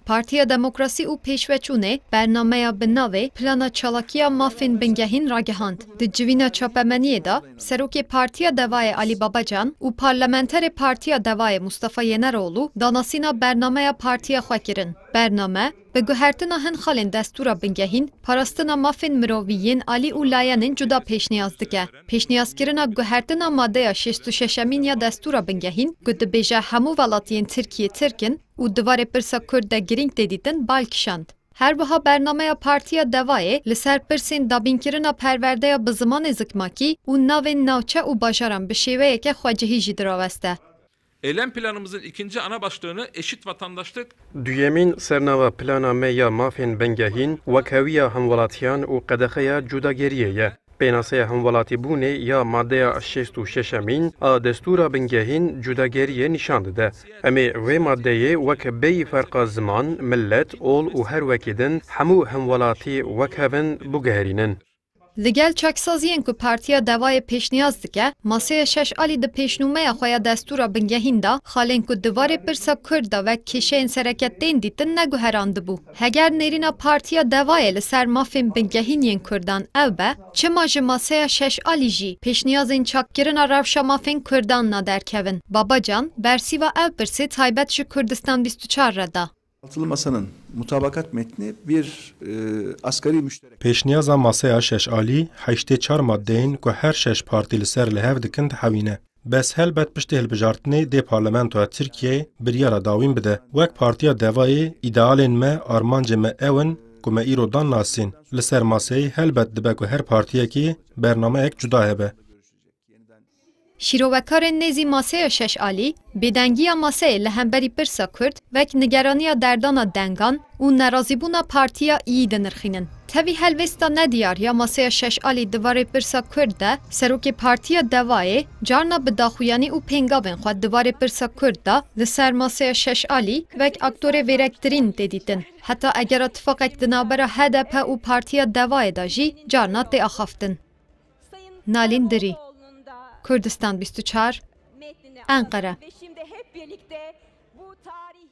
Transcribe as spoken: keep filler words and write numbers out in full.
Partiya Demokrasî û Pêşveçûnê bernameya bi navê Plana Çalakiya Mafên Bingehîn ragihand. Di civîna çapemeniyê de Serokê Partiya Devayê Alî Babacan û Parlamenterê Partiya Devayê Mustafa Yeneroğlu danasîna bernameya partiya xwe kirin. Bername, bi guhertina hin xalên destûra bingehîn, parastina mafên mirovî yên alî û layenên cuda pêşniyaz dike. Pêşniyazkirina guhertina madeya şêst û şeşemîn ya destûra bingehîn, ku dibêje hemû welatiyên Tirkiyê Tirk in û di warê pirsa Kurd de girîng tê dîtin, bal kişand. Her wiha bernameya Partiya Devayê li ser pirsên dabînkirina perwerdeya bi zimanê zikmakî û navên navçe û bajaran bi şêweyeke xwecihî jî diraweste. Eylem planımızın ikinci ana başlığını eşit vatandaşlık. Duyemîn sernava plana me ya mafên bingehîn, wekhewiya hemwelatiyan û qedexeya cudageriyê ye. Pênaseya hemwelatîbûnê ya madeya şêst û şeşemîn a destûra bingehîn cudageriyê nîşan dide. Em ê vê madeyê wek bêyî ferqa ziman, millet, ol û her wekî din hemû hemwelatî wek hev in biguherînin. Li gel çaksaziyên ku Partiya Devayê pêşniyaz dike, Maseya Şeş Alî di pêşnûmeya xwe ya destûra bingehîn de xalên ku di warê pirsa Kurd de wek kêşeyên sereke tên dîtin neguherandibû. Heger nêrîna Partiya Devayê li ser mafên bingehîn yên Kurdan ew be, çima ji Maseya Şeş Alî jî pêşniyazên çakkirina rewşa mafên Kurdan naderkevin? Babacan, bersîva ew pirsê taybet ji Kurdistan bîst û çar re da. Altılı Masa'nın mutabakat metni bir, e, asgari müşterek. Pêşniyaza Maseya Şeş Alî heştê çar maddeyên ku her şeş partî li ser li hev dikin dihewîne. Bes helbet piştî hilbijartinê dê Parlamentoya Tirkiyeyê biryara dawîn bide. Wek Partiya Devayê, îdealên me, armancê me ew in ku me îro dan nasîn. Li ser maseyê helbet dibe ku her partiyekî bernameyek cuda hebe. Şîrovekarên nêzî Maseya Şeş Alî, bêdengiya maseyê li hemberî pirsa Kurd wek nigeraniya derdana dengan û nerazîbûna partiya iyî dinirxînin. Tevî helwêsta nediyar ya Maseya Şeş Alî di warê pirsa Kurd de, Serokê Partiya Devayê carna bi daxuyanî û pêngavên xwe di warê pirsa Kurd de li ser Maseya Şeş Alî wek aktorê vêrektirîn tê dîtin. Heta egera tifaqek di navbera H D P û Partiya Devayê de jî carna tê axaftin. Nalîn Dirî, Kurdistan bîst û çar, Enqere. Ve şimdi hep birlikte bu tarih